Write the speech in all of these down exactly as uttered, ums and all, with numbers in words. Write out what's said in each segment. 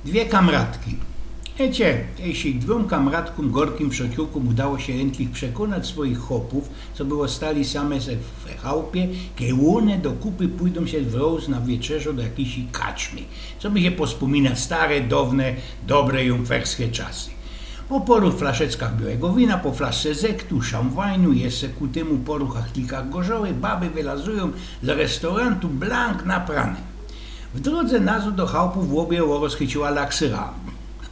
Dwie kamratki. Wiycie, jeźli dwōm kamratkōm, gorkim przeciōłkōm, udało sie jyntlich przekōnać swoich chopōw, co by ôstali same se w chałpie, kej ône do kupy pōjdōm sie wrōz na wieczerzŏ do jakijś kaczmy, co by sie pospōminać stare, downe, dobre jumferskie czasy. Po poru flaszeckach białego wina, po flaszce zektu, szamwajnu, jeszcze ku tymu poru chachlikach gorzoły, baby wylazujōm z restaurōntu blank naprane. W drōdze nazŏd do chałpōw ôbie ôrozchyciła laksyra.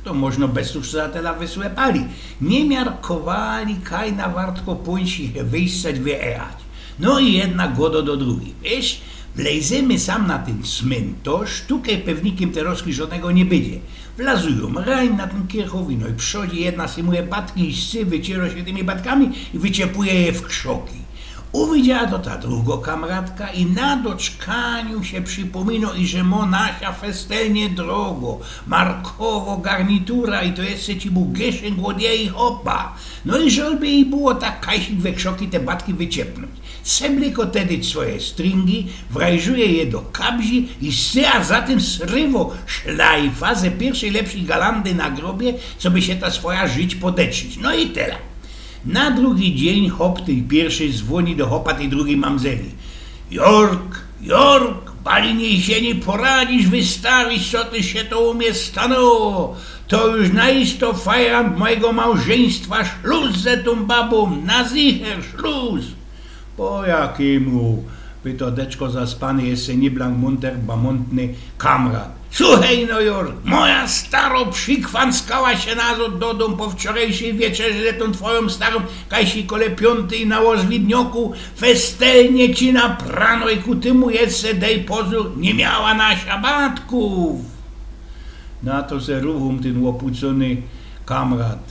To możno bez to, że za tela wysłepali. Niy miarkowali, kaj na wartko pōńć sie wyjscać, wyerać. No i jedna gŏdŏ do drugij: Wiysz, wlejzymy sam na tyn smyntŏrz, tu kej pewnikym terŏzki żŏdnego niy bydzie. Wlazujōm rajn na tyn kierchowiny, no i przodzie jedna symuje batki i scy, wyciyrŏ sie tymi batkami i wyciepuje je w krzoki. Uwidziała to ta drugŏ kamratka i na doczkaniu sie przipōminŏ, iże mŏ na sia festelnie drogŏ, markowŏ garnitura i to jeszcze ci bōł gyszynk ôd jeji chopa. No i żelby jij było tak kajsik we krzoki te batki wyciepnōńć. Seblykŏ tedy swoje stringi, wrajżuje je do kabzi i scyja za tym srywŏ szlajfa ze piyrwszyj lepszyj galandy na grobie, coby sie ta swoja żyć podetrzić. No i tela. Na drugi dziyń chop tyj piyrwszyj zwōni do chopa tyj drugij mamzeli: Jork, Jork, bali niy sie niy poradzisz wystawić, co ty sie to u mie stanōło. To już na isto fajrant mojigo małżyństwa, szlus ze tōm babōm, na zicher szlus. Po jakimu? Pytŏ deczko zaspany, jeszcze niy blank mōnter, bamōntny kamrat. Suchej no, Jork, moja starŏ przikwanckała sie nazŏd do dōm po wczorejszyj wieczerzy ze tōm twojōm starōm, kajsik kole piōntyj na ôzwidnioku, festelnie ci naprano i ku tymu jeszcze, dej pozōr, niy miała na sia batkōw. Na to se ruchōm tyn ôpucōny kamrat: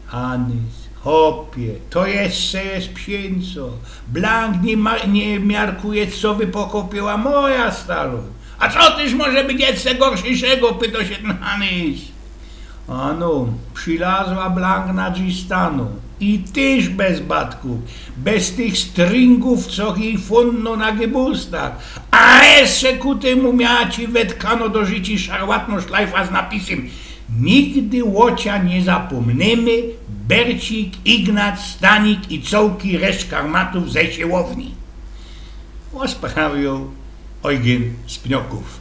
Hanys, chopie, to jeszcze je psiyńco. Blank niy ma-, niy miarkujesz, co by pokopiyła moja starŏ. A co tyż może być jeszcze gorszyjszego? Pytŏ sie tyn Hanys. Ano, przilazła blank na drzistano. I tyż bez batkōw, bez tych stringōw, co jij fōndnō na gybustach. A jeszcze ku tymu miała ci wetkano do życi szarłatno szlajfa z napisym: Nigdy ô cia niy zapōmnymy, Bercik, Ignat, Stanik i cołki reszt karmatōw ze siłowni. Ôsprawioł Eugyn z Pniokōw.